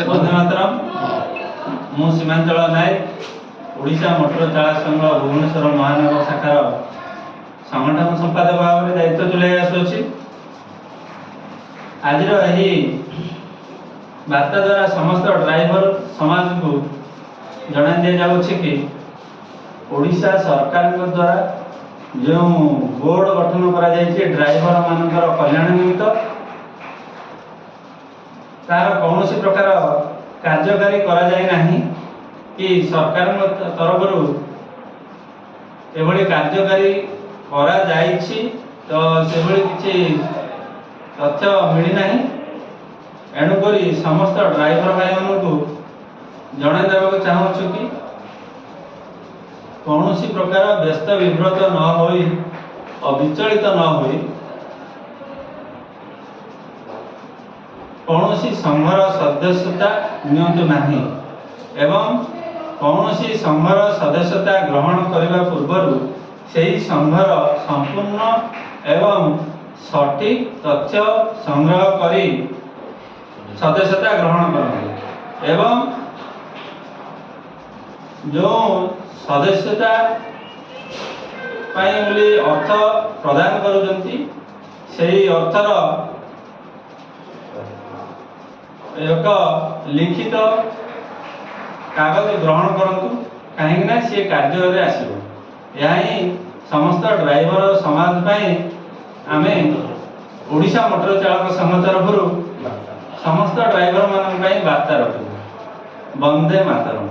ବନ୍ଦେ ମାତରମ୍। ମୁଁ ସୀମାଞ୍ଚଳ ନାୟକ, ଓଡ଼ିଶା ମୋଟର ଚାଳକ ସଂଘ ଭୁବନେଶ୍ୱର ମହାନଗର ଶାଖାର ସଂଗଠନ ସମ୍ପାଦକ ଭାବରେ ଦାୟିତ୍ୱ ତୁଲାଇ ଆସୁଅଛି। ଆଜିର ଏହି ବାର୍ତ୍ତା ଦ୍ୱାରା ସମସ୍ତ ଡ୍ରାଇଭର ସମାଜକୁ ଜଣାଇ ଦିଆଯାଉଛି କି, ଓଡ଼ିଶା ସରକାରଙ୍କ ଦ୍ୱାରା ଯେଉଁ ବୋର୍ଡ଼ ଗଠନ କରାଯାଇଛି ଡ୍ରାଇଭର ମାନଙ୍କର କଲ୍ୟାଣ ନିମିତ୍ତ, ତାର କୌଣସି ପ୍ରକାର କାର୍ଯ୍ୟକାରୀ କରାଯାଇ ନାହିଁ କି ସରକାରଙ୍କ ତରଫରୁ ଏଭଳି କାର୍ଯ୍ୟକାରୀ କରାଯାଇଛି ତ ସେଭଳି କିଛି ତଥ୍ୟ ମିଳିନାହିଁ। ଏଣୁକରି ସମସ୍ତ ଡ୍ରାଇଭର ଭାଇମାନଙ୍କୁ ଜଣାଇ ଦେବାକୁ ଚାହୁଁଛୁ କି, କୌଣସି ପ୍ରକାର ବ୍ୟସ୍ତ ବିବ୍ରତ ନ ହୋଇ ଓ ବିଚଳିତ ନ ହୋଇ କୌଣସି ସଂଘର ସଦସ୍ୟତା ନିଅନ୍ତୁ ନାହିଁ ଏବଂ କୌଣସି ସଂଘର ସଦସ୍ୟତା ଗ୍ରହଣ କରିବା ପୂର୍ବରୁ ସେହି ସଂଘର ସମ୍ପୂର୍ଣ୍ଣ ଏବଂ ସଠିକ ତଥ୍ୟ ସଂଗ୍ରହ କରି ସଦସ୍ୟତା ଗ୍ରହଣ କରନ୍ତୁ ଏବଂ ଯେଉଁ ସଦସ୍ୟତା ପାଇଁ ବୋଲି ଅର୍ଥ ପ୍ରଦାନ କରୁଛନ୍ତି, ସେହି ଅର୍ଥର ଏକ ଲିଖିତ କାଗଜ ଗ୍ରହଣ କରନ୍ତୁ, କାହିଁକି ନା ସିଏ କାର୍ଯ୍ୟରେ ଆସିବ। ଏହା ହିଁ ସମସ୍ତ ଡ୍ରାଇଭର ସମାଜ ପାଇଁ ଆମେ ଓଡ଼ିଶା ମୋଟର ଚାଳକ ସଂଘ ତରଫରୁ ସମସ୍ତ ଡ୍ରାଇଭର ମାନଙ୍କ ପାଇଁ ବାର୍ତ୍ତା ରଖିବୁ। ବନ୍ଦେ ମାତରମ୍।